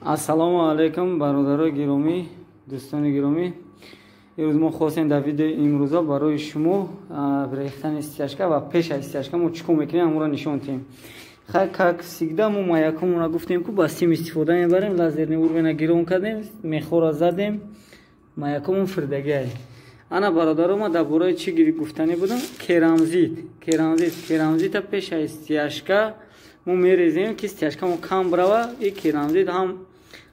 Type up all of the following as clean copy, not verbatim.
Ассалому алайкум, бародарои гиромӣ, дӯстони гиромӣ. Имрӯз мо хостем дар видеои имрӯза барои шумо рехтани стяжка ва пеш аз стяжка мо чӣ кор мекунем, ҳамонро нишон диҳем. Хай, как всегда, мо маякомонро гуфтем, ку ба сим истифода мебарем, лазерный уровена гирон кардем, мехора задем, маякомон фирдагиай. Ана, бародаро, ма дар бораи чӣ гуфтанӣ будам? Керамзит, керамзит, керамзита пеш аз стяжка мо мерезем, ки стяжкамо кам брава. И керамзит ҳам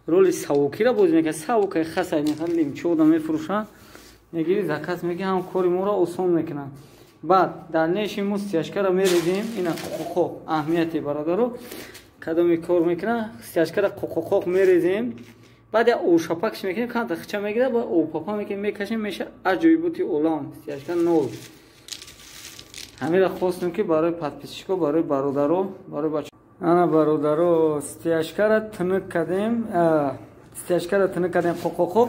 роли савокиро бозӣ мекунад. Савокаи хасай лимчода мефурӯшанд, мегири, заказ мекунӣ, ҳам кори моро осон мекунад. Баъд дальнейший мо стяжкаро мерезем, ина қоқоқоқ. Аҳамияте, бародаро, кадоми кор мекунад, стяжкаро қоқоқоқ мерезем, баъд я овшапакш мекунем, камта хича мегирад, баъд овпапа мекунем, мекашем, меша аҷоиботи олам, стяжка нол. Ҳамира хостем, ки барои подписчико, барои бародаро, барои бача. Ана, бародаро, стяжкара тунук кардем, стяжкара тунук кардем, қоқоқоқ.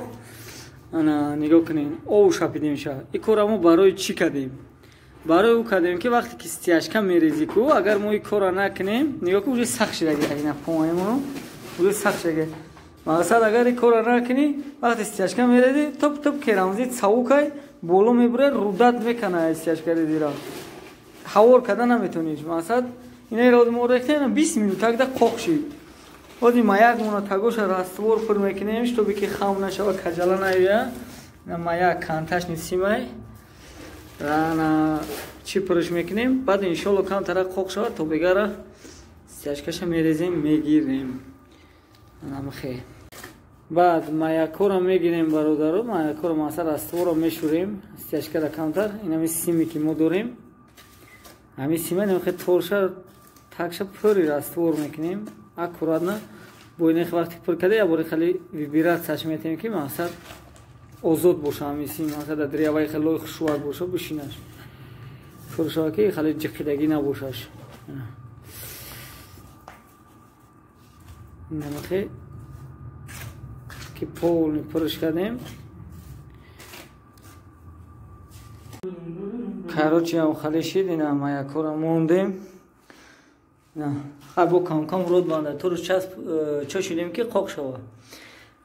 Ана, нигоҳ кунед, ов шапидем ша. И кора мо барои чӣ кардем? Барои ӯ кардем, ки вақте ки стяжка мерези ку, агар мо ин корро накунем, нигоҳ кун, уже сахт шидаги, ина поемоно уже сахт шидаги. Мақсад, агар ин корро накунӣ, вақте стяжка мерези, топ топ керамзит савукай боло мебурад, рудат мекана, стяжка резира ҳавор карда наметониш. Мақсад, инаро мо рехтем, 20 минутакда қоқ шид. Ҳозир маяк мона тагоша раствор пур мекунем, чтобы ки хам нашава, каҷала наёя. Маяк канташни симай рана чӣ пурш мекунем. Баъд, иншолло, камтара қоқ шавад, то бегара стяжкаша мерезем, мегирем. Намхе баъд маякоро мегирем, бародаро, маякоро маса растворро мешӯрем, стяжкара камтар. Инами симе ки мо дорем, ҳамин сима намхе торша такша пури раствор мекунем, аккуратно. Бо ин вақти пур карда, я бори хеле вибратсияш метем, ки мақсад озод боша ҳамин сим, мақсад дар дрияваи хеле лои хушувак боша, бишинаш, пур шава, ки хеле ҷиқидагӣ набошаш. Намахе ки полный пурш кардем. Короче, ам хеле шид, ина маякора мондем. Хай, бо камкам род банда туру часп чошидем, ки қоқ шава.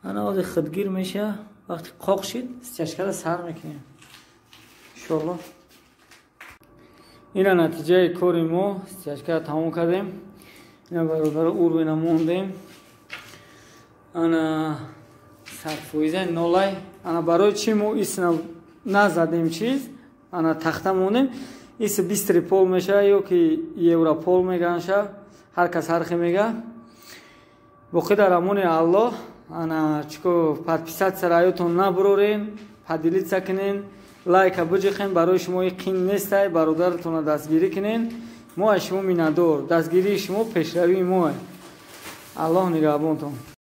Ана, ҳозир худгир меша. Вақти қоқ шид, стяжкара сар мекунем, иншоалло. Ина натиҷаи кори мо, стяжкара тамом кардем. Ина, бародаро, уровена мондем. Ана, 100% нолай. Ана, барои чӣ мо исна назадем чиз, ана тахта мондем? Ис быстрый пол меша ё ки европол меганша, ҳар кас ҳар хе мега. Боқӣ дар амони Аллоҳ. Ана, чико, подписаться раётон набурорен, поделиться кунен, лайка биҷиқен. Барои шумо и қин нестай, бародаратонро дастгирӣ кунен. Мо аз шумо миннатдор, дастгирии шумо пешравии моe. Аллоҳ нигаҳбонтон.